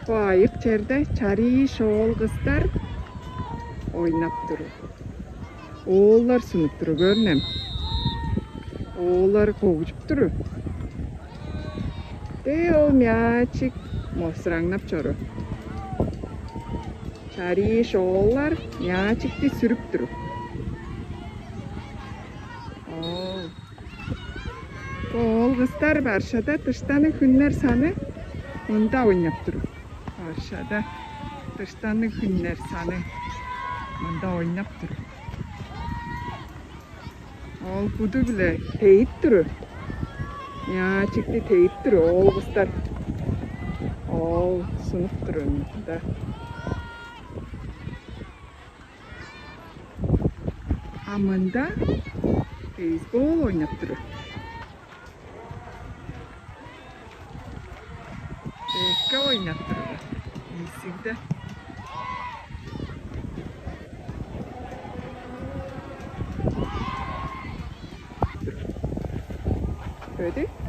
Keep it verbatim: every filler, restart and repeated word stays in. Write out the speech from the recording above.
Бо айык черде чарыш оол-кыстар ойнап тур. Ооллар сунуп тур, көрүңер. Ооллар көгүжүп тур. Де ол мячик мосураңнап чоруур. Чарыш ооллар мячикти сүрүп тур. Оо. Оол-кыстар Варшада дыштанныг хүннер саны мында ойнап тур. Варшада дыштанныг хүннер саны мында ойнап тур. Ол буду-биле тейип тур. Мячикти тейип тур оол-кыстар. Ол сунуп тур мында. А мында бейсбол ойнап тур. Эки ойнап тур. Эсигде. Көрдүң?